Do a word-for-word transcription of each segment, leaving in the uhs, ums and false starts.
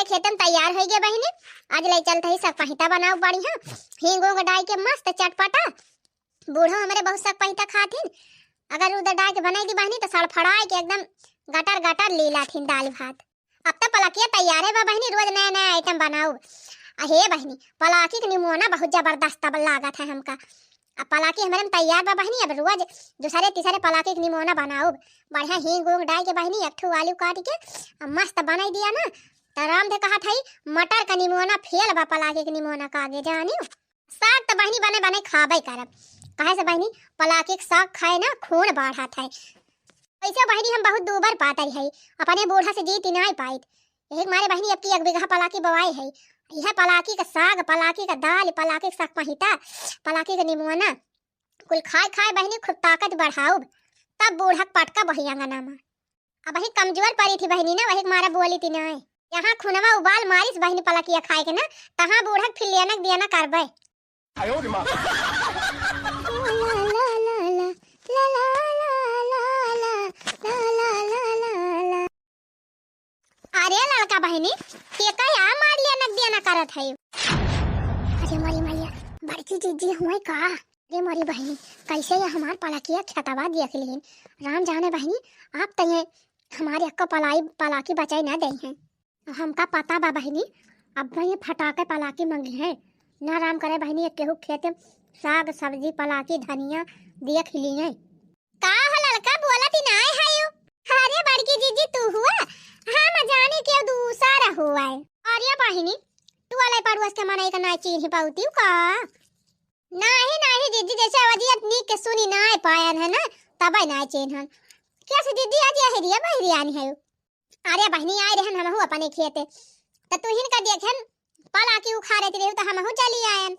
खेतन तैयार होइ गए बहिनी, आज लइ चलत ही सकपहिता बनाउब बढ़िया, हींग उंग डाइ के मस्त चटपटा। बूढ़ो हमरे बहुत सकपहिता खाथिन, अगर उधर डाइ के बनाइ दी बहिनी तो सड़फड़ाइ के एकदम गटर गटर लीलाथिन दाल भात। अब तो पलकिया तैयार है बा बहिनी, रोज नया नया आइटम बनाउब। अहे बहिनी, पलाकी के निमोना बहुत जबरदस्त अब लागत है हमका। अब पलाकी हमरे में तैयार बा बहिनी, अब रोज दूसरे तीसरे पलाकी के निमोना बनाउब। बढ़िया हींग उंग डाइ के बहिनी, एक ठो आलू काटि के अब मस्त बनाइ दिया ना, तो रामधे कहत है मटर का निमोना फेल बा पलाकी के निमोना का आगे, जानिउ। साग तो बहिनी बने बने खाबे करब, काहे से बहिनी पलाकी के साग खाए ना खून बढ़त है। वैसे बहिनी हम बहुत दूबर पातर है, अपने बूढ़ा से जीति नाहीं पाइत, यही के मारे बहिनी अब की एक बीघा पलाकी बोआई है। यह पलाकी का साग, पलाकी का दाल, पलाकी का सकपहिता, पलाकी का निमोना, कुल खाए खाए बहिनी खूब ताकत बढ़ाउब, तब बूढ़ा के पटका बही अंगना में। अबही कमजोर परी थी बहिनी ना, वही के मारा बोली थी नाहीं। यहाँ खुनवा उबाल मारिस बहिनी पलकिया खाए के ना, तहाँ बूढ़ा के फिर लेना दिया ना करबे। अरे ललका बहिनी, के का या मार लेना देना करत है? अरे मोरी मैया, बड़की जीजी हुए का? अरे मोरी बहिनी, कैसे ये हमार पलाकिया खेतवा देख लिहिन? राम जाने बहिनी, आप तो ये हमारे अक्को पलाई, पलाकी बचाई ना दे हैं। हमका पता बा बहिनी, अब ये फटाके पलाकी मंगी हैं। ना राम करे बहिनी, ये केहू खेत साग सब्जी पलाकी धनिया देख ली हैं। का हो ललका, बोलत ही नाय हयू? अरे बड़की जीजी तू हुआ, हम जानी के दूसर हुआ है। अरे बहिनी, तू वाले पड़ुआ से मनई का नाय चीन्ही पाउती का? नाही, नाही जीजी, जैसे आवाजिया नीक के सुनी नाय पायन है ना, तबे नाय चीन्हन। कैसे जीजी आज यही रिया बहरी आनी है? अरे बहिनी आए रहन हमहू अपने खेते, त तू हिन का देखेन पलाकी उखारे ती रही त हमहू चली आयन।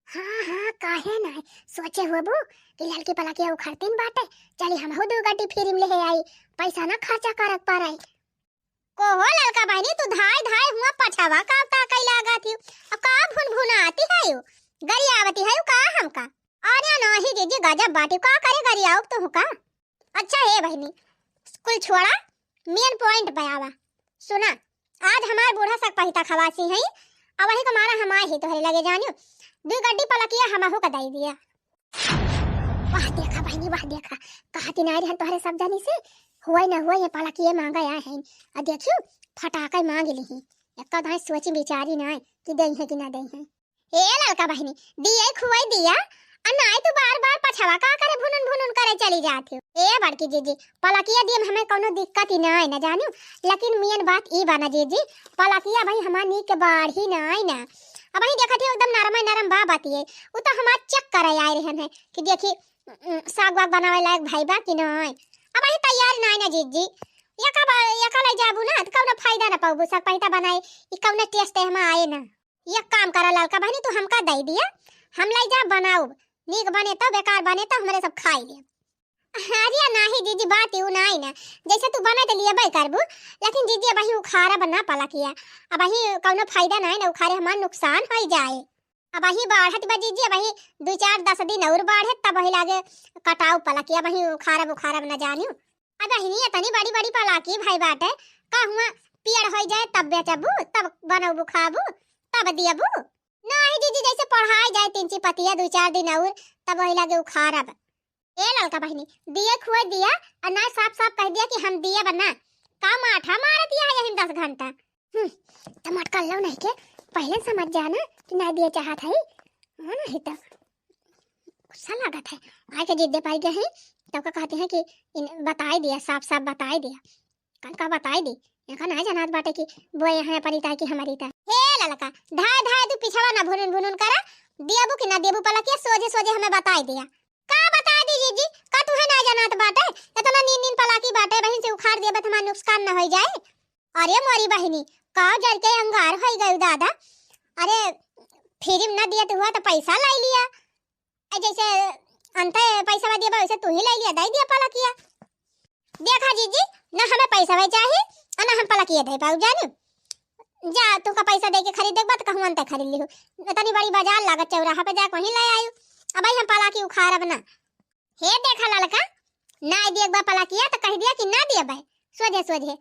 हाँ, हाँ, काहे नाय? सोचे होबू कि ललकी पलाकिया उखड़तीन बाटे, चली हमहू दू गड्डी फ्री में लेहे आई, पैसा ना खर्चा करक पड़े। को हो ललका बहिनी, तू धाय धाय हुआ पछवा का ताकई लागत ही, अब का भुनभुनाती हयू, गरियावती हयू का हमका? अरे नाही जीजी, गजब बाटी, का करे गरियाउब तुहू का? अच्छा हे बहिनी, कुल छोड़ा, मेन पॉइंट पे आवा। सुना, आज हमार बूढ़ा सकपहिता खवासी हैं, अब वही को मारा हम आए ही तोहरे लगे जानियो, दू गड्डी पलकिया हमहू का दई दिया। वाह देखा बहिनी, वाह देखा, कहती नाय रहन तोहरे सब जानी से, हुए न हुए ये पलकिए मांगा आए हैं, अब देखियो फटाके मांग ली ही, एक दाएं सोची विचारी नाय कि दई है कि ना दई है। ए ललका बहिनी, दिए खुआई दिया, आ नाय तू बार बार पछवा का करे भुनुन भुनुन करे चली जात हो। ए बड़की जीजी, पलकिया दिए में हमें कौनो दिक्कत ही नाय न जानियो, लेकिन मेन बात ई बा ना जीजी, पलकिया भाई हमार नीक के बाढ़ी नाय ना। अब वही देखत ही एकदम नरम नरम बा बातिए, उ तो हमार चेक करे आए रहन है कि देखी, उम, साग वाग बनावे लायक भाई बा कि नाय। अब वही तैयार नाय ना जीजी, यका बा-, यका ले जाबू ना तो कौनो फायदा ना पाबू, सकपहिता बनाए, ई कौनो टेस्ट है हमार आए ना। एक काम करा ललका बहिनी, तू हमका दई दिया, हम लई जा बनाउब, नीक बने तो, बेकार बने तो हमरे सब खाई ले। अरे नाही जीजी, बात यू नाही ना, जैसे तू बना तो लियबे करबू, लेकिन जीजी अबही उखारब ना पलकिया, अबही कौनो फायदा नाही ना उखारे, हमार नुकसान हो जाए। अबही बाढ़त बा जीजी, अबही दू चार दस दिन और बाढ़े, तब वही लागे कटाउ पलकिया, अबही उखारब उखारब ना जानियो। अब बहिनी, इतनी बड़ी बड़ी पलाकी भाई बाटे, का हुआ पेड़ होई जाए तब बेचबू, तब बनबू खाबू, तब दियबू? नाही जीजी, जैसे पढ़ाई जाए तीन ची पतिया दू चार दिन और, तब वही लागे उखारब। ए ललका बहिनी, दिए खुए दिया, और ना साफ साफ कह दिया कि हम दिए बना। का माठा मारत यह यही दस घंटा? हम्म, तो मटकल लो नहीं के, पहले समझ जाना कि ना दिए चाहत है, हाँ, नहीं तो गुस्सा लागत है। आए के जिद्दे पाई गए हैं, तब का कहते हैं कि इन बताई दिया, साफ साफ बताई दिया। कल का बताई दी, इनका ना जनात बाटे कि बोए यहाँ अपनी ताई की हमारी ताई। हे ललका, धाय धाय तू पिछवा ना भुनुन भुनुन करा, देबू कि ना देबू पलकिया सोझे सोझे हमें बताई दिया। का बताई दी जीजी, का तुहे ना जनात बाटे, इतना नीन नीन पलाकी बाटे, बहिन से उखाड़ देबे तो हमार नुकसान ना होई जाए। अरे मोरी बहिनी, का जर के अंगार होई गयो दादा। अरे, फ्री में ना दिया तू हुआ तो पैसा लाई लिया। ए, जैसे अंते पैसा दिया बा, वैसे तू ही ले लिया, दे दिया पलकिया। देखा जीजी, ना हमें पैसा भी चाहिए, और ना हम पलकिया दे पाऊ, जानी। जा, तुमका पैसा दे के खरीद देख बात कहूँ अंते खरीद लिहू। इतनी बड़ी बाजार लागत चौराहा पे, जा कहीं ले आयु। अब भाई हम पलाकी उखाड़ब ना। हे देखा ललका, ना दिए एक बार पलकिया तो कह दिया कि ना दिए भाई, सोझे सोझे।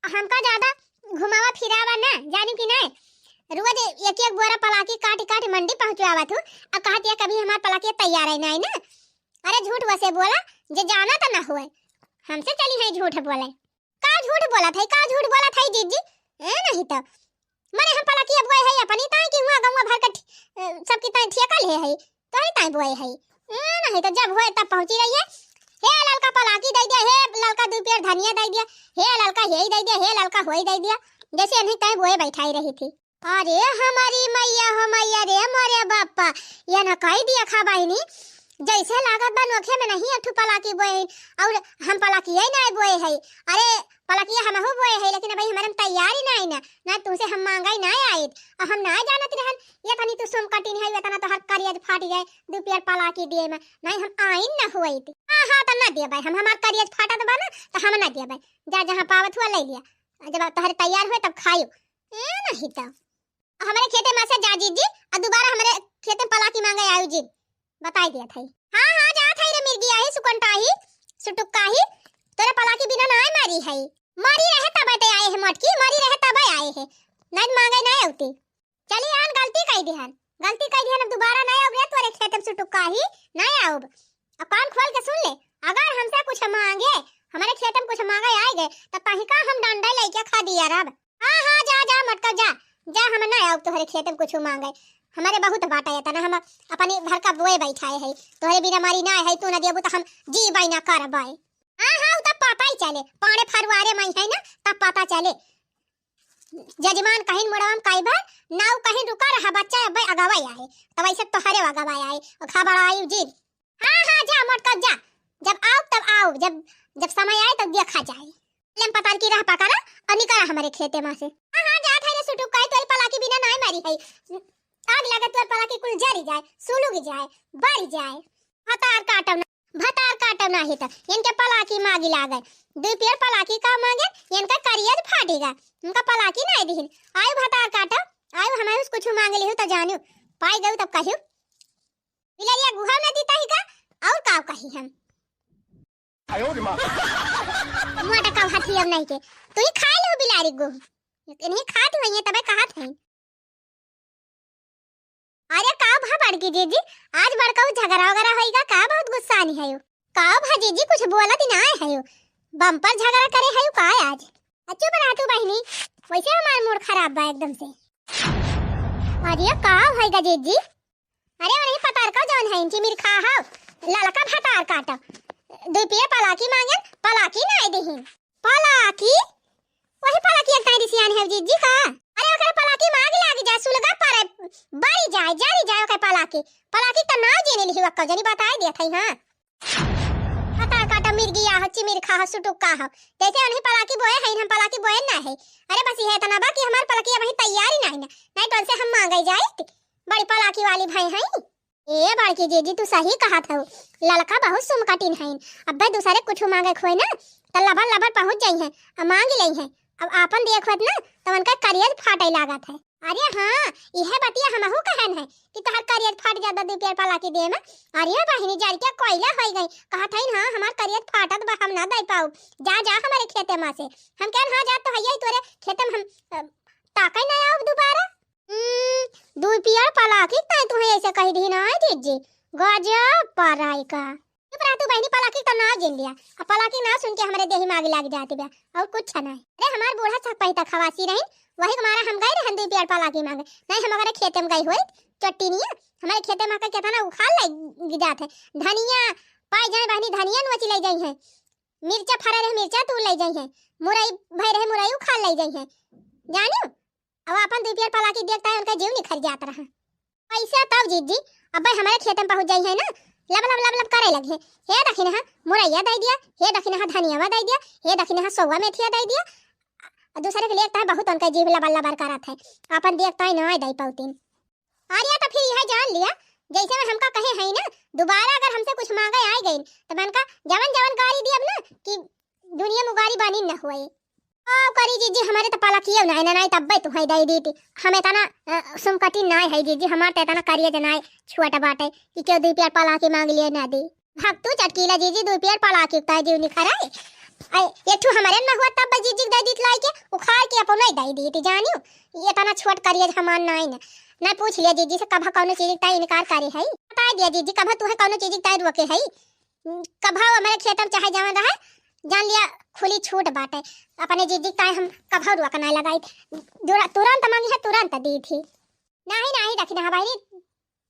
हमका ज्यादा घुमावा फिरावा ना, जानी कि नाय? रोज एक एक बोरा पलाकी काटी काटी मंडी पहुँचवावत हूँ, अब कहत या कभी हमार पलाकी तैयार है नाय ना। अरे झूठ वसे बोला, जे जाना त ना होए, हमसे चली है झूठ बोले। का झूठ बोलत है, का झूठ बोलत है जीजी? ए नहीं तो, मने हम पलाकी अब गए है अपनी ताई कि हुआ गौवा भर के ठी-, अ, सबकी ताई ठेका ले है, तोहरी ताई बोए है। ए नहीं तो जब होए तब पहुँची रही है। हे ललका पलाकी दे दिया, हे ललका दू पेड़ धनिया दे दिया, हे ललका हे दे दिया, हे ललका होई दे दिया, जैसे इन्हीं ताई बोए बैठाई रही थी। अरे हमारी मैया हो मैया रे मोरे बापा, ये ना कही दिया खा बहिनी, जैसे लागत बा नोखे में नहीं एक ठो पलाकी बोए हैं, और हम पलाकिया ही ना बोए है। अरे पलाकिया हमहू बोए है, लेकिन अबही हमारे में तैयारी ना आई ना, ना तुमसे हम मांगा ही ना आइत, और हम ना जानत रहन, ये तनी तू सुम कटिन है, इतना तोहर करियज फाट जाए, दू पेड़ पलाकी दिए में, नहीं हम आइन ना हुई थी। हाँ हाँ, तो ना दिए भाई, हम हमार करियज फाटत बा ना, तो हम ना दिए भाई, जा जहाँ पावत हुआ ले लिया, जब तोहरे तैयार हुए तब खायू। ए नहीं तो। हमरे खेते में से जा जीजी, आ दोबारा हमरे खेते में पलाकी मांगे आयु जी, बताई दिया था। हाँ हाँ, जात है रे मिर्गी आही, सुकंटा आही, सुटुक्का आही, तोरे पलाकी बिना ना आए मारी है। मारी रहे तब ते आए है मोटकी, मारी रहे तब आए है, नहीं मांगे ना आउती। चली आन गलती कही दिहन, गलती कही दिहन, अब दोबारा ना आउब रे तोरे खेते में सुटुक्का आही, ना आउब। अब कान खोल के सुन ले, अगर हमसे कुछ मांगे, हमारे खेते में कुछ मांगे आए गए, तो तहिका हम डंडा लेके खा दिया रब। हाँ हाँ, जा जा मोटका जा, जा, हम ना आउब तोहरे खेते में कुछ मांगे। हमारे बहुत बाटा है तना, हम अपनी भर का बोए बैठाए है, तोहरे बिना मारी ना है, तू ना देबू तो हम जी बाई ना करबाए। हाँ हाँ, उ तब पता ही चले, पाड़े फरुआरे माई है ना, तब पता चले। जजमान कहिन मुड़वा में कई बार, नाऊ कहिन रुका रहा बच्चा, अब्बे अगवा आए, तब ऐसे तोहरे अगवा आए, और खबड़ाई जी। हाँ हाँ, जा मोटका जा, जब आउब तब आउब, जब, जब समय आए तब देखा जाए। लेम पतार की राह पकड़ा और निकला हमारे खेते में से। हाँ हाँ, जात है रे सुटुक्का, तोरी पलाकी बिना नाय मारी है। आग लगे तोर पलाकी कुल जरी जाए, सुलुग जाए, बरी जाए। भतार काटो ना, भतार काटो ना ही तो इनके पलाकी मांगी लागे। दू पेड़ पलाकी का मांगे, इनका करियज फाटेगा, उनका पलाकी नाय दिहिन। आयु भतार काटो, आयु हमारे कुछ मांग लिहु तो जानू, पाई गऊ तब कहियो। बिलरिया गुहा में दीता ही का, और का कही हम? आयो रे माँ। मोटा का हाथी अब नहीं के, तू ही खा लो बिलारी गो। इन्हीं खात हुई है तबे कहत है। अरे का भा बड़की जीजी, आज बड़का झगड़ा वगैरह होइगा का? बहुत गुस्सा नहीं है यो। का भा जीजी, कुछ बोलत ही ना है यो, बम्पर झगड़ा करे है यो का आज? आ चुप रह तू बहिनी, वैसे हमार मूड खराब बा एकदम से। अरे का होइगा जीजी? अरे वही पतार का जौन है इनकी मिर्खा हाव, ललका भतार काटा। दू पेड़ पलाकी मांगेन, पलाकी नाय देहिन। पलाकी? वही पलाकी एक ताई रिसियान है जीजी का? अरे ओकर पलाकी मांग लाग जाए, सुलगा परे, बरी जाए, जरी जाए ओकर पलाकी। पलाकी का नाव जेने लिही वक्का जनी बताए दिया था, हाँ। भतार काटा मिर्गिया हो, चिमिर खा हो, सुटुक का हो। जैसे उन्हीं पलाकी बोए है, हम पलाकी बोए ना है। अरे बस ये इतना बा कि हमार पलाकी अबही तैयारी नहीं ना, नहीं तो उनसे हम मांगे जाइत। बड़ी पलाकी वाली भई हैं। ए बड़की जीजी, तू सही कहत हऊ, ललका बहुत सुम कटिन हईन। अब्बे दूसरे कुछ मांगे खोए ना, त लबर लबर पहुँच जाई हैं, अब मांग लेई हैं। अब आपन देख होत ना, त उनका करियज फाटे लागत है। अरे हाँ, इहे बतिया हमहू कहन है कि तोहर करियज फाट जाता दू पेड़ पलाकी दे में। अरे बहिनी, जर के कोयला होई गई, कहत हईन, हाँ, हमार करियज फाटत बा, हम ना दे पाऊ, जा, जा हमारे खेते में से। हम कहन, हाँ, जा तो हइये तोरे खेते में, हम, अ, ताके ना आउब दोबारा। हम्म, दुई पियर पलाकी ताई तुहे ऐसे कही दी ना है जीजी। गजब पराई का। चुप रह तू बहिनी, पलाकी का नाव जिन लिया। अब पलाकी नाव सुन के हमरे देही में आग लाग जाती बा, और कुछ ना है। अरे हमार बूढ़ा छक पहिता खवासी रही, वही के मारा हम गए रहन दुई पियर पलाकी मांगे। नहीं हम अगर खेते में गई होई, चट्टी नहीं है, हमारे खेते में आके कितना उखाड़ ले जात है। धनिया पाई जाए बहिनी, धनिया नोची ले जाई है, मिर्चा फरा रहे मिर्चा तू ले जाई है, मुरई भई रहे मुरई उखाड़ ले जाई है। जानियो? अब आपन दुई पेड़ पलाकी देखता है, उनका जीव निखर जात रहा। पैसा तब जीजी, अब्बे हमारे खेत में पहुँच जाई है ना, लब लब लब लब करे लगी है। हे दखिनहा मुरैया दे दिया, हे दखिनहा धनियावा दे दिया, हे दखिनहा सौवा मेथिया दे दिया। और दूसरे के लिए एकता है, बहुत उनका जीव लबर लबर करत है, आपन देखता है ना दे पौतीन। अरे तो फिर यह जान लिया, जैसे में हमका कहे है ना, दोबारा अगर हमसे कुछ मांगे आए गई, तो मैं उनका जवन जवन गारी दियब ना कि दुनिया में गारी बानी न हुए। ओ करी जीजी, हमारे तो पलकियो नाय ना, नाय तब्बे तुहई दई दीती। हमें तना, अ, सुमकटी नाय है जीजी, हमार तो तना करिए जनाय छुअट बाटे कि क्यों दुई पेड़ पलाकी मांग लिए ना दी। भक्तू चटकीला जीजी, दुई पेड़ पलाकी उताय जीव निखराए। अरे, एक ठो हमरे न हुआ तब जीजी दइ दीत लाई के, उखाड़ के अपने दइ दीत, जानियो। ये तना छोट करिए हमार नाई न। ना पूछ लिया जीजी से कभा कौनो चीज का इनकार करे है। बताइ दिया जीजी, कभा तुहे कौनो चीज का रोके है। कभा हमरे खेत में चाहे जवन रहे, जान लिया खुली छूट बाटे। अपने जीजी का हम कभा रोक ना लगाई। तुर-, तुरंत मांगी है, तुरंत दीत ही। नाही, नाही, दखिनहा बहिनी,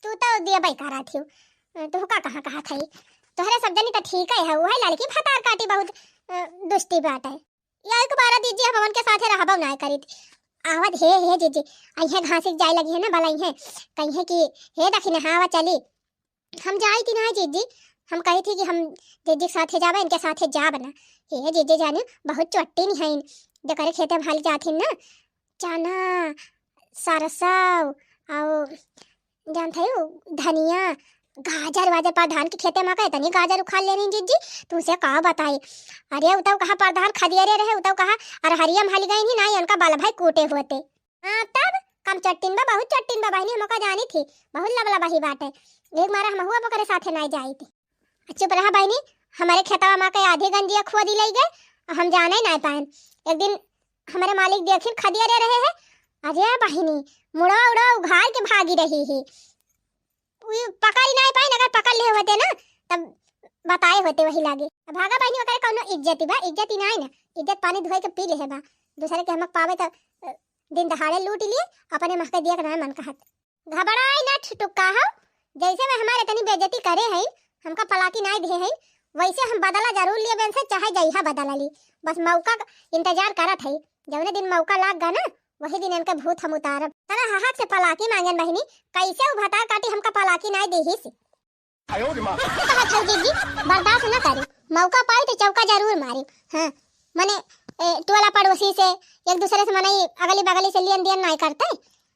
तू तो दियबई करा थियो। अ, तोहका कहाँ कहा थई? तोहरे सब जनी तो ठीक है, उहे लड़की भतार काटी बहुत, अ, दुष्टी बाटे। या एक बार जीजी हम उनके साथे रहबो ना करीत। आवत हे, हे जीजी, अइहे घासिक जाए लगी है ना, बलइहे, कहिहे कि हे दखिनहा आवा चली। हम जाई थी ना जीजी, हम कही थी कि हम जीजी के साथे जाबे, इनके साथे जाब ना। हे जीजी जाने बहुत चोट्टी नहीं है, जेकरे खेते भाली जाथिन ना, चना, सरसों, और जानत हई उ धनिया, गाजर वाजर, प्रधान के खेते मा का इतनी गाजर उखाड़ लेनी जीजी, तुमसे का बताई। अरे उतव कहा प्रधान खदियरे रहे, उतव कहा अरहरिया में हल गई नहीं ना, इनका बल भाई कूटे होते। हाँ तब कम चट्टिन बा, बहुत चट्टिन बा बहिनी, हमका जानी थी, बहुत लबला बही बाटे। एक मारा हमहू अब ओकरे साथे नाई जाई थी। चुप रहा बहिनी, हमरे खेतवा मा के आधी गंजिया खोदी लई गए, हम जाने नाई पाएन। एक दिन हमरे मालिक देखिन खदियरे रहे है, अरे बहिनी, मुड़वा उड़वा उघार के भागी रही है। उ पकड़ ही नाई पाएन, अगर पकड़ ले होते ना, तब बताए होते वही लागे। अब भागा बहिनी, ओकरे कौनो इज्जत बा, इज्जत ही नाई ना, इज्जत पानी धोए के पी ले है बा। दूसरे के हमक पावे तो, अ, दिन दहाड़े लूट लिए, अपने महके दिया के नाई मन कहत। घबराई ना ठिटुक्का हो, जैसे मैं हमारे इतनी बेइज्जती करे हैं, हमका पलाकी नाई दे हैं, वैसे हम बदला जरूर लिए बेन से, चाहे जइहा बदला ली। बस मौका का इंतजार करत है, जौने दिन मौका लाग गा ना, वही दिन इनके भूत हम उतारब। तने हहक से पलाकी मांगन बहिनी, कैसे उ भतार काटी हमका पलाकी नाई देहिस। आयो रे माँ। कहत हौ जीजी, बर्दाश्त न करी, मौका पाई तो चौका जरूर मारी। हाँ, मने, ए, टोला पड़ोसी से, एक दूसरे से मने अगली बगली से लेन देन नाई करते।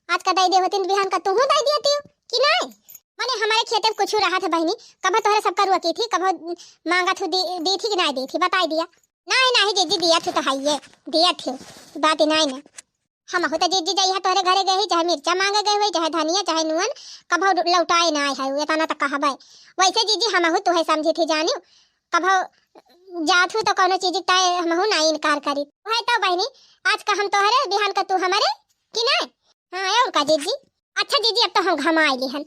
आज का दई दे होती बिहान का तुहू दई देती कि नाई? मने हमारे खेते में कुछ रहा था बहिनी, कब तोहरे सबका रोकी थी, कब मांगा थू दी, दी थी कि नाई दी थी, बताई दिया। नाई, नाई जीजी, दिया थू तो है ये, दिया थी, बात ही नाई ना। हमहू त जीजी जइहा तोहरे घरे गए ही, चाहे मिर्चा मांगे गए हुई, चाहे धनिया, चाहे नून, कभौ लौटाए ना आए है, एतना त कहबै। वैसे जीजी हमहू तुहे समझी थी जानियो, कभौ जात हूँ तो कौनो चीज ताए हमहू ना इनकार करी। वह तो बहिनी, आज का हम तोहरे, बिहान का तू हमरे, कि ना? हाँ, और का जीजी? अच्छा जीजी, अब तो हम घमाए लिहन,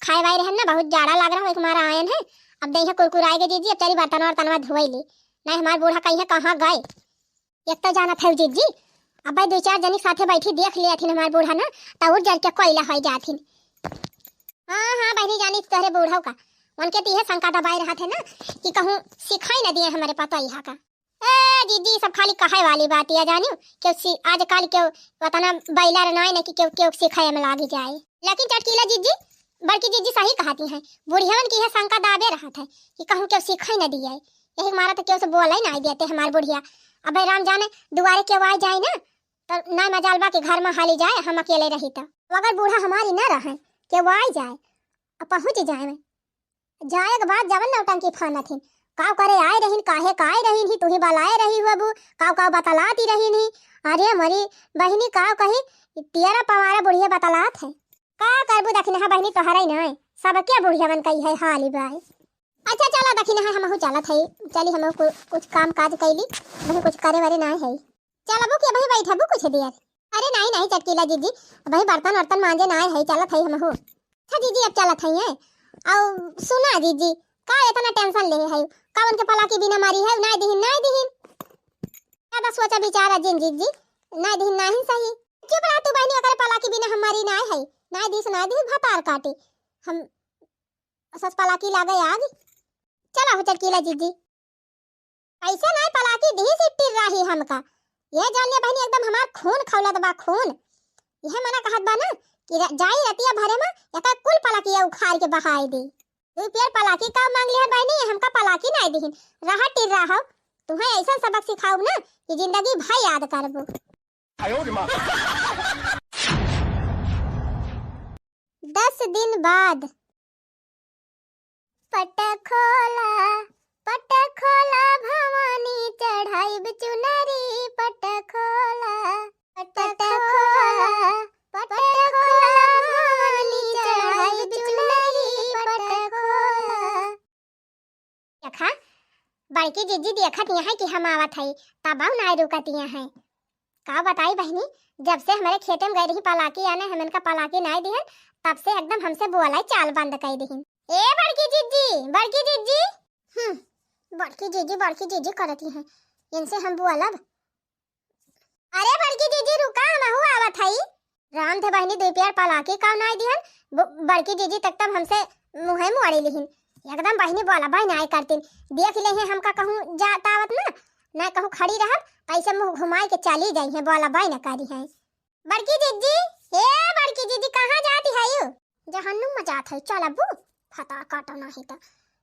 खाए वाए रहन ना, बहुत जाड़ा लाग रहा हो, एक मारा आयन है। अब देहिया कुरकुराए गए जीजी, अब चली बर्तन वर्तनवा धोए ली, नहीं हमार बूढ़ा कहीं कहाँ गए। एक तो जानत है जीजी, अबे दो चार जनी साथे बैठी देख लिया थिन हमार बूढ़ा ना, त और जर के कोयला होई जाथिन। हाँ, हाँ, बहिनी जानी तोहरे बूढ़ा का, उनके तो यह शंका दबाए रहा थे ना कि कहूँ सिखाई न दिए हमारे पतोहिया का। ए जीजी, सब खाली कहे वाली बात या जानियो, क्यों सी-, आजकल क्यों उतना बैलर नाय न कि क्यों, क्यों सिखाए में लागी जाए। लेकिन चटकीला जीजी, बड़की जीजी सही कहती हैं, बुढ़ियवन की यह शंका दाबे रहत है कि कहूँ क्यों सिखाई न दिए, यही मारा तो क्यों से बोले ना देते हमार बुढ़िया। अबे राम जाने दुआरे क्यों आ जाए ना, तो ना मजाल बा कि घर में हाली जाए, हम अकेले रही तो। अगर बूढ़ा हमारी ना रहे, क्यों आ जाए, अब पहुँच जाए में। जाए के बाद जवन नौटंकी फानत हिन, काव करे आए रहिन, काहे का आए रहिन ही, तू ही बलाए रही हुआ बू, काव काव बतलाती रहिन ही। अरे मोरी बहिनी काव कही, तियरा पवारा बुढ़िया बतलात है। का करबू दखिनहा बहिनी, तोहरा ही नाय, सबके बुढ़ियवन कही है हाली बाय। अच्छा चला दखिनहा, हमहू चलत है, चली हमहू कु-, कुछ काम काज कैली, वही कुछ करे वरे नाय है। चलबू कि अबही बैठबू कुछ देर? अरे नाई, नाई चटकीला जीजी, अबही बर्तन वर्तन मांजे नाय है, चलत है हमहू। अच्छा जीजी, अब चलत है ये। और सुना जीजी, का इतना tension ले है? का उनके पलाकी बिना मारी है? नाय दिहिन, नाय दिहिन। ज्यादा सोचा विचारा जिन जीजी, नाय दिहिन, नाहिन सही। चुप रहा तू बहिनी, ओकरे पलाकी बिना हमारी नाय है। नाय दिस, नाय दिस भतार काटी। हम सस पलाकी लागे आग। चला हो चटकीला जीजी। कैसे नाय पलाकी दिहिस इट्टी राही हमका। ये जान ले बहिनी, एकदम हमार खून खौलत बा, खून। यह मना कहत बा ना कि र-, जाई रतिया भरे में एका कुल पलाकिया उखाड़ के बहाई दी। तू पेड़ पलाकी का मांग लिहन बहिनी, हमका पलाकी नाय दिहिन। रहा टिर्रा हो, तुम्हें ऐसा सबक सिखाऊब ना कि जिंदगी भर याद करबू। आयो रे माँ। दस दिन बाद। पट खोला, पट खोला भवानी चढ़ाइब चुनरी, पट खोला, पट खोला, पट खोला भवानी चढ़ाइब चुनरी, पट खोला। देखा, बड़की जिज्जी देखत यहाँ कि हम आवत हई, तबहु नाई रुकत यहाँ है। का बताई बहिनी, जब से हमरे खेते में गई रही पलाकी आने, हमन का पलाकी नाई दिहन, तब से एकदम हमसे बोला चाल बंद कर दिहिन। ए बड़की जिज्जी, बड़की जिज्जी। हम्म, बड़की जिज्जी, बड़की जिज्जी करती हैं, इनसे हम बोलब। अरे बड़की जिज्जी रुका, हमहू आवत हई। राम धे बहिनी दुई पेड़ पलाकी काउ नाई दिहन, ब-, बड़की जिज्जी तक तब हमसे मुँहे मुआड़ी लिहिन। एकदम बहिनी बोलबे नाई करतिन, देख लेहे हमका कहूँ जात आवत ना, ना कहूँ खड़ी रहब, ऐसे मुँह घुमाई के चली जाई हैं, बोलबे न करी हैं। बड़की जिज्जी, ए बड़की जिज्जी, कहाँ जाती है यू? जहन्नुम में जात है, चल अब्बू, फतार काटो नहीं तो।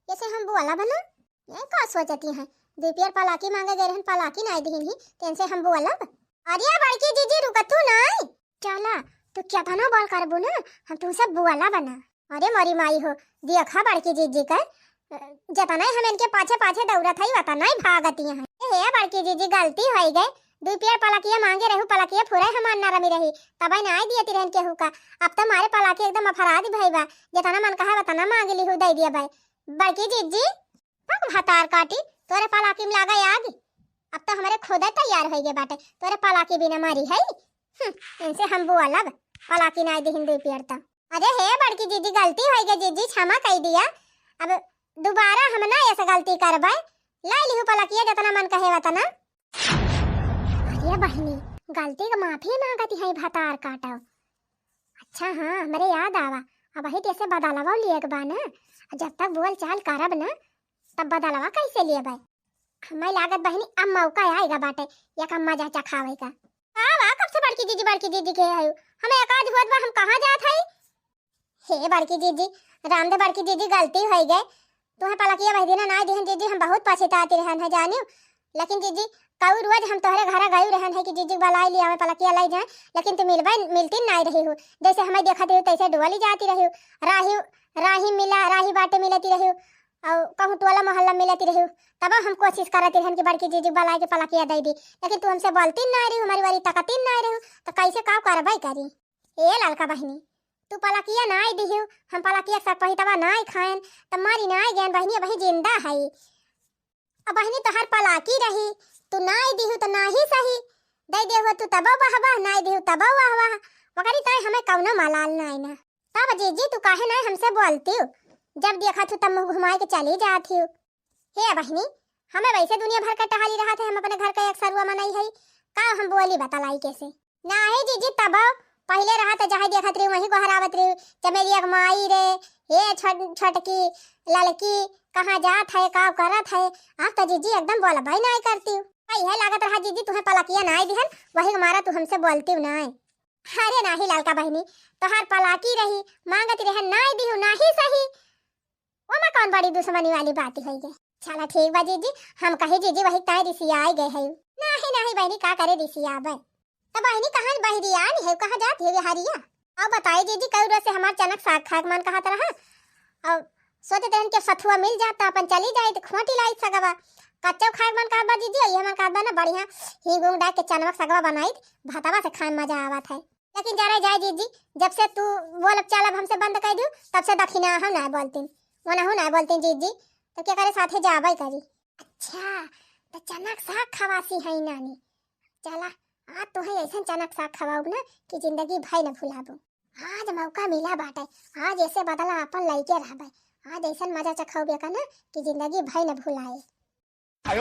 जैसे हम बोलब ना, ये का सोचती हैं? दुई पेड़ पलाकी मांगे गए रहन, पलाकी नाई दिहिन ही, तेनसे हम बोलब? अरे बड़की जिज्जी, रुकतू नाई। चला, तू केतनो बोल करबू ना, हम तुमसे बोलब ना। अरे मोरी माई हो, देखा बड़की जिज्जी के, अ, जतना हम इनके पाछे पाछे दौड़त हई, वतना ही भागती हैं। ए हे बड़की जिज्जी, गलती होई गए, दुई पेड़ पलकिया मांगे रहू, पलकिया फुरे हमार नरमी रही, तबे नाई दियती रहन केहू का। अब तो मारे पलाकी एकदम अपराध भई बा, जतना मन कहा वतना मांग लिहू, दे दिया भाई। बड़की जिज्जी, पक भतार काटी, तोरे पलाकी में लागा आग। अब तो हमरे खुदे तैयार होई गए बाटे, तोरे पलाकी बिना मरी है। हम्म, इनसे हम बोलब, पलाकी नाई दिहिन दुई पेड़ त। अरे हे बड़की जिज्जी, गलती होई गए जिज्जी, क्षमा कई दिया, अब दोबारा हम ना ऐसे गलती करबे। लाई लिहू पलकिया, जतना मन कहे वतना। अरे बहिनी, गलती का माफी मांगती है भतार काटो। अच्छा हाँ, हमरे याद आवा, अब वही जैसे बदलवा लिए के बा ना, जब तक बोल चाल करब ना, तब बदलवा कैसे लेबै? हमें लागत बहिनी अब मौका आएगा बाटे, या का मजा चखावे का। का बा, कब से बड़की जिज्जी, बड़की जिज्जी के है? हमें एक आज होत बा, हम कहाँ जात हई? हे बड़की जिज्जी, राम दे बड़की जिज्जी, गलती होई गए, तुहें पलकिया वही दिना नाई दिहन जिज्जी, हम बहुत पछताती रहन है जानियो। लेकिन जिज्जी, कऊ रोज हम तोहरे घरा गई रहन है कि जिज्जी बलाई लिया, हमें पलकिया लाई जाए, लेकिन तू मिलबे, मिलती नाई रही हो। जैसे हमें देखत रही तैसे डोली जाती रही हो, राही, राही मिला, राही बाटे मिलती रही हो, और कहूँ टोला मोहल्ला मिलती रही हो। तब हम कोशिश करती रहन कि बड़की जिज्जी बलाई के पलकिया दे दी, लेकिन तू हमसे बोलती नाई रही हो, हमारी बारी तकती नाई रही हो, तो कैसे का करबै करी? ए ललका बहिनी, तू पलकिया नाई दिहू, हम पलकिया के साग पहितवा नाई खाएन, त मरी नाई गएन बहिनी, अबही जिंदा हई। अब बहिनी तोहार पलाकी रही, तू नाई दिहू त नाही सही, दे देहू तू तबो वाह वाह, नाई दिहू तबो वाह वाह, मगर ई ताई हमें कौनो मलाल नाई ना। तब जीजी तू काहे नाई हमसे बोलती हो, जब देखा थू तब मुँह घुमाए के चली जात ही। हे बहिनी, हमें वैसे दुनिया भर के टहली रहत है, हम अपने घर के एक सरुआ मनई हई, का हम बोली बतलाई कैसे? नाहीं जीजी, तब पहिले रहत है, जहाँ देखत रही वहीं गोहरावत रही, चमेलिया के माई रे, हे छोट-, छोटकी, ललकी, कहाँ जात है, का करत है, अब तो जीजी एकदम बोलबई नाई करती। कई है लागत रहा जीजी, तुहें पलकिया नाई दिहन, वही के मारा तू हमसे बोलती नाई। अरे नाहीं ललका बहिनी, तोहार पलाकी रही, मांगत रहन, नाई दिहू, नाहीं सही। ओमा कौन बड़ी दुश्मनी वाली बात होई गई? चला ठीक बा जीजी, हम कही जीजी वही ताई रिसियाए गए है। नाहीं, नाहीं बहिनी, का करे रिसियाबे? त बहिनी कहाँ बहरियान है, कहाँ जात है हरिया? अब बताई जीजी, कई रोज से हमार चनक साग खाए के मन कहत रहा। अब सोचत रहन कि सथुआ मिल जात त अपन चली जाई त खोटी लाई सगवा। कच्चो खाए के मन कहत बा जीजी, ये मन कहत बा ना बढ़िया हींग उंग डाल के चनवा के सगवा बनाई, भातवा से खाए में मजा आवत है। लेकिन जरा जाए जीजी, जब से तू बोलब चालब हमसे बंद कर दियो, तब से दखिना हम ना बोलतीन, वनहु ना बोलतीन जीजी, तो क्या करे साथे जाबे करी। अच्छा, तो चनक साग खवासी है नानी। चला, आज तोहे ऐसन चनक साग खवाऊब ना कि जिंदगी भई न भुलाबू। आज मौका मिला बाटे, आज ऐसे बदला अपन लइके रहबे, आज ऐसन मजा चखौबे का ना कि जिंदगी भई न भुलाए। अब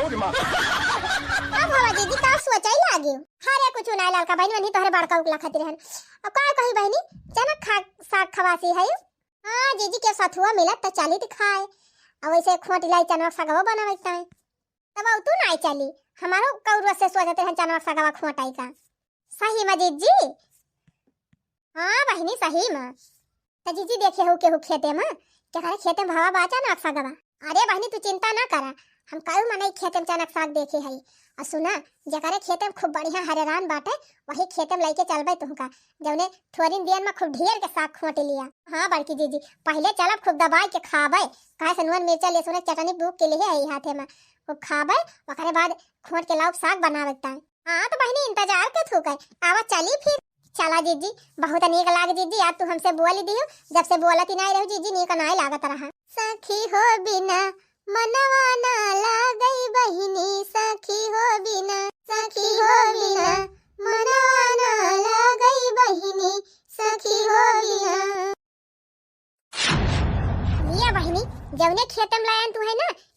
हवा दीदी का सोचई लागियो? अरे कुछ ना ललका बहिनी, वही तोहरे बड़का उकला खातिर रहन। अब का कही बहिनी, चनक खा-, साग खवासी है। हाँ जीजी के सथुआ मिलत त चली त खाए। अब वैसे खोटी लाई चनवा सागवा बनावे ताई। तब अब तू नाई चली, हमारो कौरुआ से सोचत रहन चनवा सागवा खोटाई का। सही में जीजी? हाँ बहिनी, सही में। त जीजी देखे हो केहू खेते में? केकरे खेते में भवा बाचा ना सागवा? अरे बहिनी तू चिंता ना करा, हम कई मनई खेते में चनक साग देखे हई। और सुना, जेकरे खेते में खूब बढ़िया हरेरान बाटे, वही खेते में लइके चलबे तुहका, जौने थोरिन दियन में खूब ढेर के साग खोट लिया। हाँ बड़की जीजी, पहिले चलब खूब दबाई के खाबे, काहे से नून मिर्चा लहसुन के चटनी बूक के लेहे हई हाथे में, खूब खाबे, ओकरे बाद खोट के लाउब साग बनावे के ताई। हाँ, तो बहिनी, इंतजार के थूक है। आवा, चली फिर। चला जीजी, बहुत नीक लाग जीजी, आज तू हमसे बोल दियो, जब से बोलत ही नाई रहू जीजी, नीक नाई लागत रहा। सखी हो बिना मनवा ना लागई।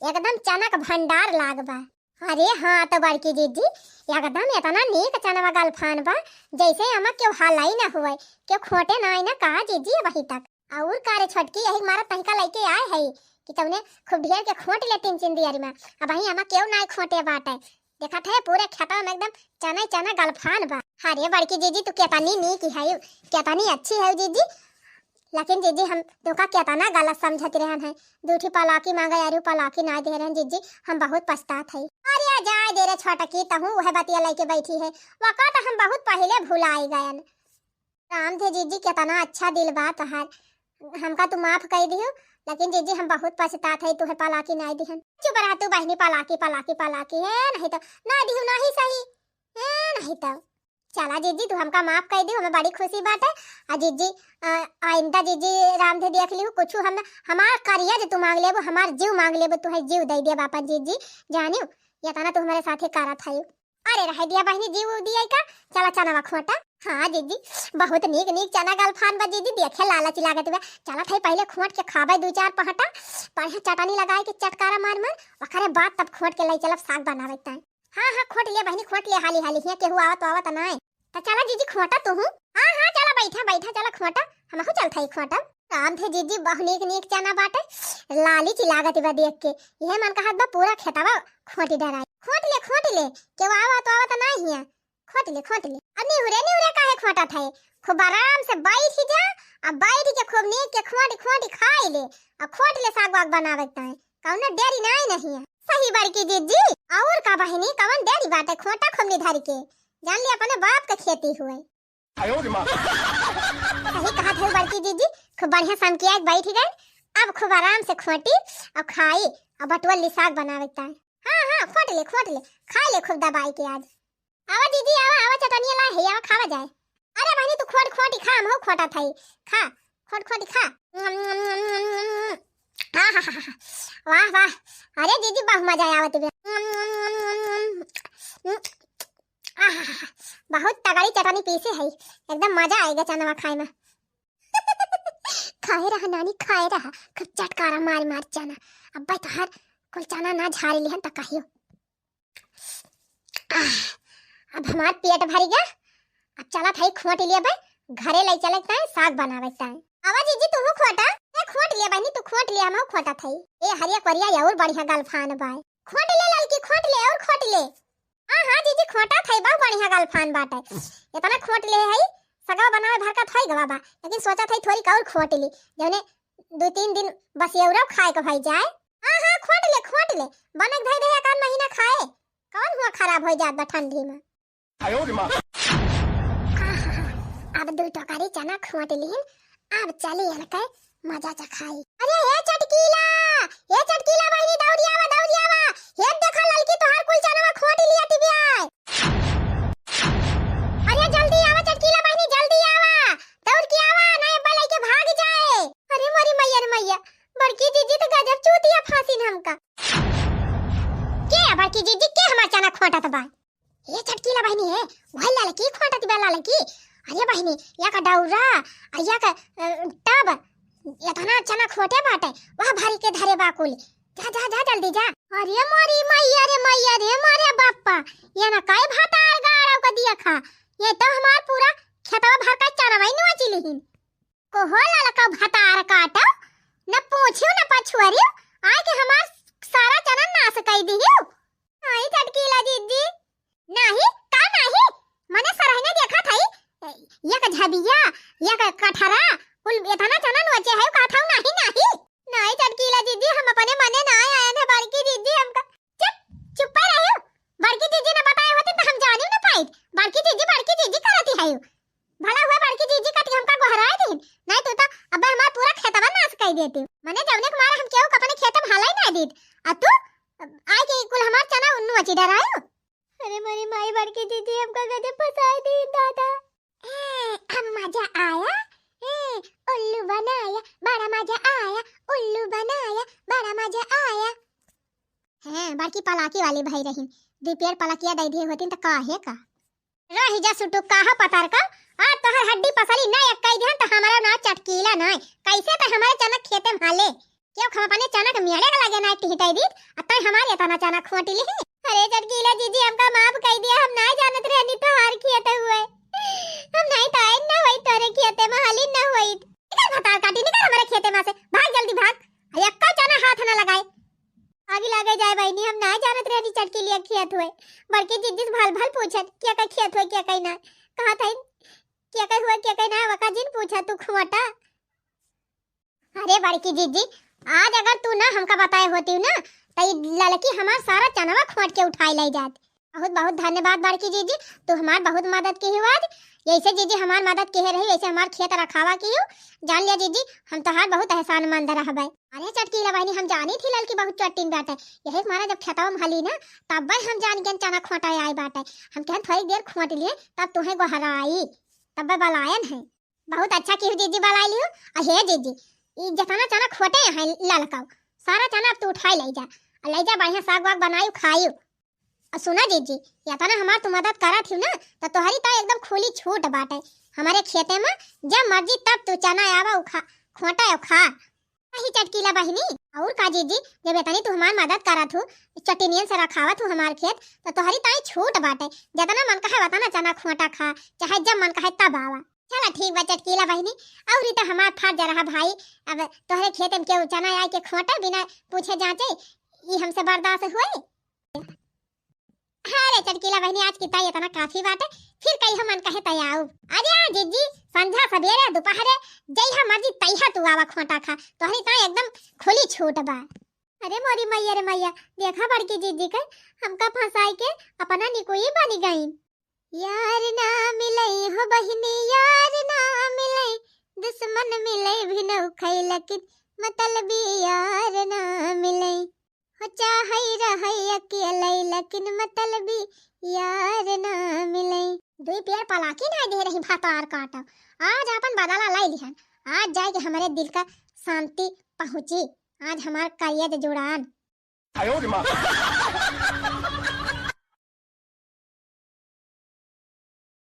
एकदम चनक भंडार लाग बा। अरे हाँ, तो बड़की जीजी, एकदम एतना नीक चनवा गलफान बा, जैसे एमा केहू हलाई न हुए, केहू खोटे नाई न का जीजी अबहीं तक। अउर का रे छोटकी, यही मारा तहिका लइके आए है कि तउने खूब ढेर के खोट ले तीन तीन दियारी में। अबहीं एमा केहू नाई खोटे बाटे। देखत है पूरे खेतवा में एकदम चने चने गलफान बा। अरे बड़की जीजी, तू केतनी नीक है, केतनी अच्छी है जीजी। लेकिन जीजी, हम तोका केतना गलत समझत रहन है। दू ठी पलाकी मांगे, अरु पलाकी ना दे रहन जीजी, हम बहुत पछतात है। अरे आ जाए दे रे छोटकी, तहूँ उहे बतिया लइके बैठी है, वका तो हम बहुत पहिले भुलाई गयन। राम थे जीजी, केतना अच्छा दिल बा तोहार, हमका तू माफ कई दिहु, लेकिन जीजी हम बहुत पछतात है तुहे पलाकी नाई दिहन। चुप रह तू बहिनी, पलाकी, पलाकी, पलाकी है, नहीं तो ना दिहु, नहीं सही है, नहीं तो। चला जीजी, तू हमका माफ कई दिहु, हमें बड़ी खुशी बाटे। आ जीजी, आ, आइंदा जीजी राम थे देख लिहु, कुछ हम, हमार करिया जे तू मांग लेबू, हमार जीव मांग लेबू, तुहे जीव दे देब आपन जीजी, जानियो, एतना तू हमारे साथे करत है। अरे रहे दिया बहिनी, जीव दिया का, चला चनवा खोटा। हाँ जीजी, बहुत नीक नीक चना गलफान बा जीजी, देखे लालच लागत बा। चला थाई पहिले खोट के खाबे दू चार पहटा, बढ़िया चटनी लगाए के चटकारा मार मार, ओकरे बाद तब खोट के लई चलब साग बनावे ताई। हाँ हाँ, खोट ले बहिनी, खोट ले हाली हाली, हियाँ केहू आवत आवत नाय। त चला जीजी खोटा तू हूँ। हाँ हाँ, चला बैठा बैठा, चला खोटा, हमहू चलत हई खोटा। राम थे जीजी, बहु नीक नीक चना बाटे, लालिच लागत बा देख के। इहे मन कहत बा पूरा खेतवा खोटी डराई। खोट ले, खोट ले, केहू आवत आवत नाई हियाँ। खोट ले, खोट ले। अब निहुरे निहुरे काहे खोटत है? खूब आराम से बैठ जा, आ बैठ के खूब नीक के खोट खोट खाई ले, आ खोट ले साग वाग बनावे के ताई। कौनो देरी नाई नहीं है। सही बड़की जीजी, और का बहिनी, कौन देरी बाटे, खोटा खूब निधर के, जान ले अपने बाप के खेती हुए। आयो रे माँ। सही कहत है बड़की जीजी, खूब बढ़िया समकिया के बैठ गए। अब खूब आराम से खोटी और खाई और बटुअल ली साग बनावे के ताई। हाँ हाँ, खोट ले, खोट ले, खा ले खूब दबाई के आज। आवा जीजी, आवा, आवा, चटनिया ला है, आवा, खावा जाए। अरे बहिनी, तू खोट खोटी खा, हमहू खोटा थाई, खा, खोट खोटी खा। आहाहाहा, वाह वाह, अरे जीजी, बहुत मजा आवत बे। आहाहा, बहुत तगड़ी चटनी पीसे है, एकदम मजा आएगा चनवा खाए में। खाए रहा नानी, खाए रहा, खूब चटकारा मार मार चना। अब्बे तोहार कुल चना ना झारी लिहन त कहियो। आह, अब हमार पेट भरी गा। अब चला थाई खोट लिया बे, घरे ले चले ताई साग बनावे ताई। आवा जीजी, तू खोटा। ए खोट लिया बहिनी, तू खोट लिया, हम खोटा थाई। ए हरिया करिया, और बढ़िया गलफान बाय। खोट ले ललकी, खोट ले और खोट ले। हाँ हाँ जीजी, खोटा थाई, बहुत बढ़िया गलफान बाटे। इतना खोट ले है, सगवा बनावे भर का थोई गवा बा, लेकिन सोचा थाई थोड़ी और खोट ली, जौने दो तीन दिन बस ये उरब खाए के भाई जाए। हाँ हाँ, खोट ले, खोट ले, बनक धई दे एक आध महीना खाए, कौन हुआ खराब हो जात बा ठंडी में। आयो रे माँ। आहा, अब दू टोकरी चना खोट लिहिन, अब चली इनके मजा चखाई। अरे हे चटकीला, हे चटकीला बहिनी, दौड़ी आवा, दौड़ी आवा, हे देखा ललकी तोहार कुल चनवा खोट लिया टिबिया। अरे जल्दी आवा चटकीला बहिनी, जल्दी आवा, दौड़ के आवा, ना अब्बा लइके भाग जाए। अरे मोरी मैया रे मैया, बड़की जीजी तो गजब चूतिया फांसिन हमका। के है बड़की जीजी, के हमार चना खोटत बा? ए चटकीला बहिनी है, वही ललकी खोटत बा ललकी। अरे बहिनी, या का डौरा, आ या का, अ, टब, इतना चना खोटे बाटे, वह भरी के धरे बा कुल। जा, जा, जा, जल्दी जा। अरे मोरी मैया रे मैया रे मोरे बाप्पा, ये ना काई भातार गाड़व का दिया खा, ये तो हमार पूरा खेतवा भर का चनवाई नोची लिहिन। कोहो ललका भतार काटो, न पूछियो न पछुअरियो, आय के हमार सारा चना नाश कई दिहियो। आई चटकीला जीजी। नाही, का नाही? मने सरहने देखा थाई, एक झबिया, एक कठरा, कुल इतना चना नोचे है, का थाऊ नाही, नाही। नाही चटकीला जीजी, हम अपने मने ना आए हैं बड़की जीजी, हमका चुप, चुप्पे रहो। बड़की जीजी ने बताए होते तो हम जानियो ना पाई। बड़की जीजी, बड़की जीजी करती है। भला हुआ बड़की जीजी कटी हमका गोहराए दीन, नहीं तो, तो अबे हमार पूरा खेतवा नाश कर देती। मने जौने के मारे हम केहू के अपने खेत में हालाई नहीं दीत, आ तू आए के कुल हमार चना उन्नू अची डरायो। अरे मोरी माई, बड़की जीजी हमका गजब फंसाए दीन दादा। ए, अब मजा आया। ए, उल्लू बनाया, बड़ा मजा आया। उल्लू बनाया, बड़ा मजा आया। हैं, बड़की पलाकी वाली भाई रही, दो पेड़ पलकिया दे दिए होती तो काहे का। रही जा सुटुक, काहा पतर का, आज तोहर हड्डी पसली ना एक कई दिहन त हमारा ना चटकीला ना, कैसे त हमारे चनक खेते में हाले। क्यों हम अपने चना के मेड़े के लगे ना टिहिटाई दीत, आ तै हमारे इतना चना खोटी लिही। अरे चटकीला जीजी, हमका माफ कइ दिया, हम नाहीं जानत रहनी तोहार खेत हुए। हम नाहीं तो आइन ना होई तोरे खेते में, हाली ना होई। निकल भतार काटी, निकल हमारे खेते में से, भाग जल्दी भाग। आ एक्का चना हाथ ना लगाए। आगी लागे जाए बहिनी, हम नाहीं जानत रहनी चटकीलिया खेत हुए। बड़की जीजी से भल भल पूछत, क्या का खेत हुए, क्या का ना। कहा था, क्या का हुआ, क्या का ना, वका जिन पूछा तू खुआटा। अरे बड़की जीजी, आज अगर तू ना हमका बताए होती ना, तो ई ललकी हमार सारा चनवा खोट के उठाई ले जात। बहुत बहुत धन्यवाद बड़की जीजी, तू हमार बहुत मदद की हुआ आज। यैसे जीजी हमार मदद की रही, वैसे हमार खेत रखावा की हो। जान लिया जीजी, हम तोहार बहुत एहसानमंद रहबे। अरे चटकीला बहिनी, हम जानी थी ललकी बहुत चट्टिन बाटे, यही मारा जब खेतवा में हली ना, तब्बे हम जान गए चना खोटा आए बाटे। हम कहन थोड़ी देर खोट लिए, तब तुहे गोहराई, तब्बे बलायन है। बहुत अच्छा किहु जीजी, बलाई लिहु। आ हे जीजी, ई जतना चना खोटे हैं ललकाऊ, सारा चना अब तू उठाई ले जा, आ ले जा बढ़िया साग वाग बनायु खायु। आ सुना जीजी, यतना हमार तू मदद करत हिउ ना, तो तोहरी तो एकदम खुली छूट बाटे। हमारे खेते में जब मर्जी तब तू चना आवा उखा, खोटा उखा। वही चटकीला बहिनी, और का जीजी, जब इतनी तू हमार मदद करत हु, चटिनियन से रखावत हु हमार खेत, तो तोहरी ताई छूट बाटे। जतना मन कहे वतना चना खोटा खा, चाहे जब मन कहे तब आवा। चला ठीक बा चटकीला बहिनी, और ई तो हमार फर्ज रहा भाई। अब तोहरे खेत में केहू चना आए के खोटे बिना पूछे जांचे, ई हमसे बर्दाश्त हुए? अरे चटकीला बहिनी, आज की ताई इतना काफी बाटे, फिर कहियो मन कहे तय आऊ। अरे आ जीजी, संझा सबेरे दोपहरे जइहा मर्जी तइहा तू आवा खोटा खा, तोहरी ताई एकदम खुली छूट बा। अरे मोरी मैया रे मैया, देखा बड़की जीजी के हमका फंसाई के अपना निकोई बनी गईं। यार ना मिलई हो बहिनी, यार ना मिलई, दुश्मन मिलई भी नौखई, लेकिन मतलबी यार ना मिलई। हो चाहई रहई अकेलई, लेकिन मतलबी यार ना मिलई। दुई पेड़ पलाकी नाहीं दे रही भतार काटा। आज आपन बदला लाई लिहन। आज जाए के हमरे दिल का शांति पहुँची। आज हमार करिया जुड़ान।